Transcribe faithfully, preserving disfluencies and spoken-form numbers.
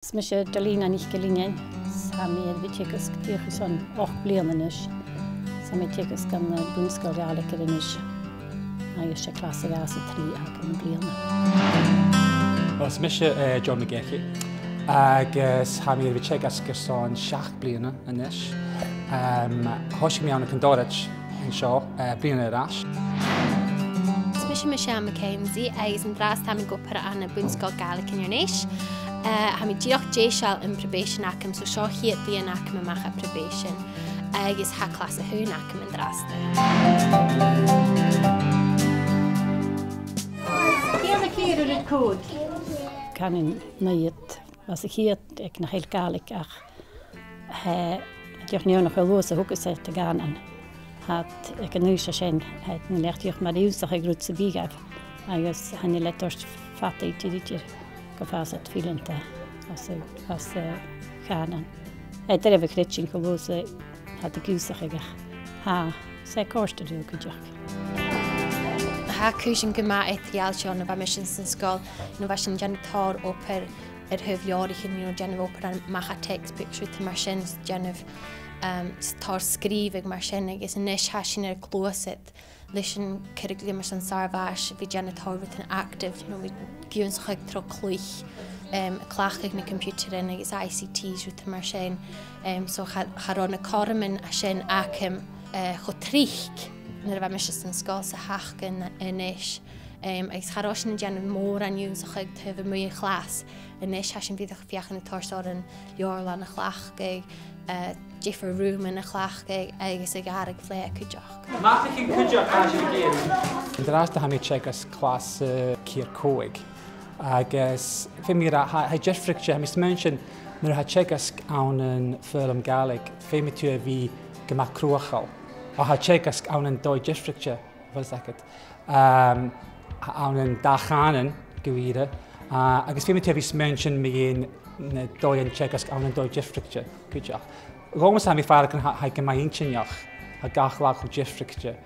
Is mise Darlene NicGillEathain, is tha mi air a bhith a' teagasg dìreach airson ochd bliadhna a-nis. Is tha mi a' teagasg ann am Bun-sgoil Ghàidhlig Inbhir Nis. Agus 's e clas a dhà is a trì agam am-bliadhna. Well, is mise, eh, John McGehee, agus tha mi air a bhith a' teagasg airson seachd bliadhna a-nis. Em, thòisich mi ann an Condorrat an seo, eh, bliadhna air ais. Is mise Michelle McKenzie, agus an-dràsta tha mi ag obair ann am Bun-sgoil Ghàidhlig Inbhir Nis. Eh, tha mi dìreach deiseil am probation agam, so seo a' chiad bhliadhna agam a-mach à probation, agus tha clas a h-aon agam an-dràsta. Cànan Naomh, bha e a' chiad aig nach eil Gàidhlig ach, eh, dìreach neònach cho luath 's a thogas iad a' chànan. Tha iad aig an aois sin, tha iad na leithid dìreach mar ionnsachadh rud sam bith dhaibh, agus chan eil iad a' toirt fada idir idir gum fàs iad fileanta às a, às a' chànan. Tha e doirbh a chreidsinn cho luath 's a tha iad ag ionnsachadh ach tha, 's e a' còrdadh riutha cuideachd. Tha cùisean gu math eadar-dhealaichte nuair a bha mise san sgoil, nuair a bha sinn a' dèanamh tòrr obair air thaobh leabhraichean, you know, dèanamh obair a-mach à textbooks, rudan mar sin, is dèanamh, um, s-, tòrr sgrìobhadh mar sin, agus a-nis tha sinn air gluasad leis a' churraicealam airson sàr-mhathais, a bhith a' dèanamh tòrr rudan active, you know, a bhith ag ionnsachadh tro chluich, um, a' cleachdadh na computeran agus I C Ts, rudan mar sin. Um, so cha, cha robh na cothroman sin agam, eh, cho tric nuair a bha mise san sgoil 's a th' agam a-nis. Em, agus cha robh sinn a' dèanamh mòran ionnsachadh taobh a-muigh a' chlas. A-nis tha sinn bhith a' feuchainn ri tòrr 's òran leabharlann a chleachdadh, eh, diofar rùman a chleachdadh agus a' ghàrradh-phlè cuideachd. Mathaidhean cuideachd a tha sibh ag iarraidh. An-dràsta tha mi a' teagasg clas, eh, ceithir còig. Agus feumaidh mi ràdh, tha, tha e diofraichte, tha mi a' smaoineachadh nuair a tha teagasg ann am foghlam Gàidhlig, feumaidh tu a bhith gu math cruthachail. Oir tha teagasg ann an dòigh diofraichte, bheil fhios agad. Ehm, ann an dà chànan gu ìre, a, agus feumaidh tu a bhith a' smaoineachadh mu dheidhinn na dòighean teagaisg ann an dòigh diofraichte cuideachd. Dhòmhsa tha mi a' faireachdainn tha, tha e gu math inntinneach, tha gach latha cho diofraichte.